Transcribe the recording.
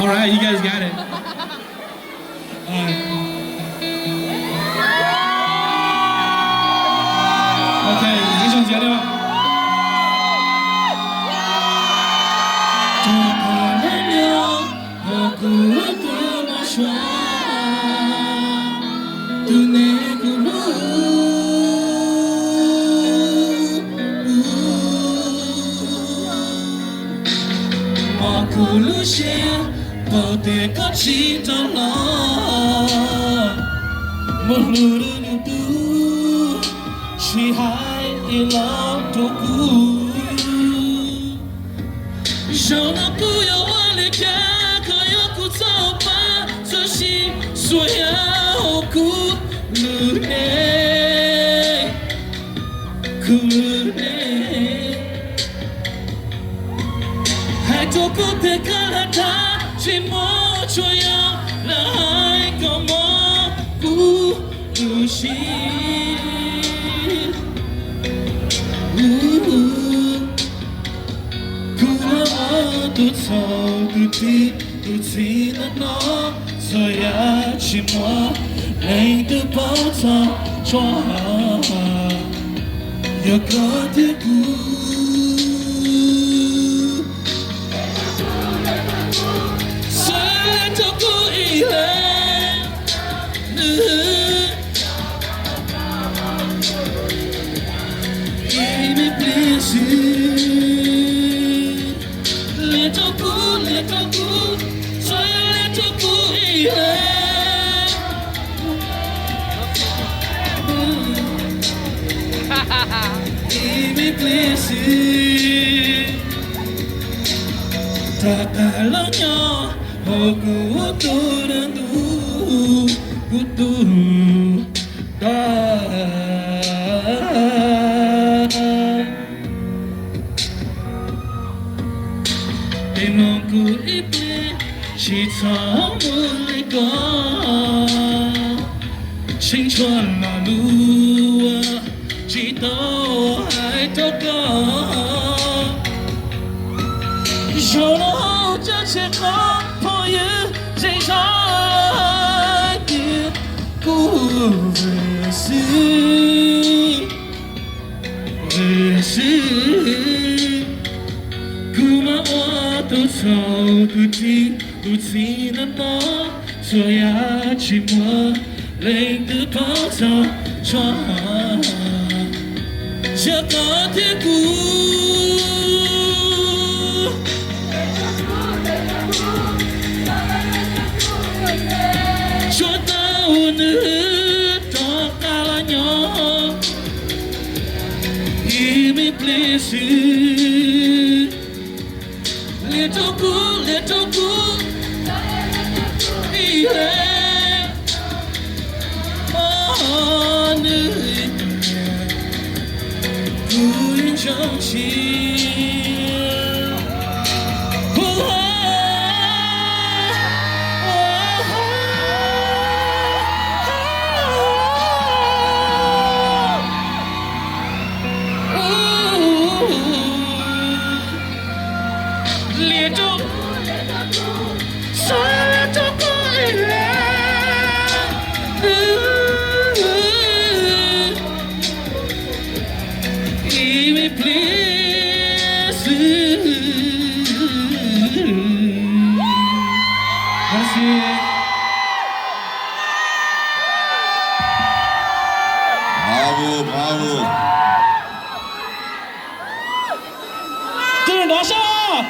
All right, you guys got it. All right. Okay, ib zaug ntxiv li. Tus qhov nyob nyob hauv kuv tus no suav, tus neeg kuv hlub. Pom kuv lub siab, paub tias koj tsis tau los, mus hlub nws tus, tsis hais ib los rau kuv. Zaum no kuv yuav ua li cas kom yog kuv txoj paj txoj sia xuas yam hauv kuv lub neej, kuv lub neej. Hais rau kuv tias koj lam dag tsis muaj tsuas yog lam hais kom mob kuv lub siab. Kuv ua tus txhaum tus tig tus txim no no, txhua yam tsis muaj leej twg paub txog tso, yog koj thiab kuv. Xav rau kuv ib leeg, nws ib me pliag xwb. Liam rau kuv, liam rau kuv, txhua yam liam rau kuv ib leeg, ib me pliag xwb. Rov qab los nyob hauv kuv tus dab ntub, kuv tus dab. Es mloog kuv ib pliag, tsis txhob mus li ko, tseem tshuav lo lus tsis tau hais rau koj. Zaum no hauv caj tseg qhov phooj ywg zej zog hais tias kuv vwm xwb, vwm xwb. Kuv mas ua tus txhaum tus tig tus txim no no, txhua yam tsis muaj leej twg paub txog tso, yog koj thiab kuv. Tsuav tau nws rov qab los nyob ib me pliag xwb. Liam rau kuv, liam rau kuv ib leeg, nws kuv zoo siab. Liam rau, xav rau kuv ib leeg, ib me pliag xwb. Bravo, bravo. Tus nrov sab.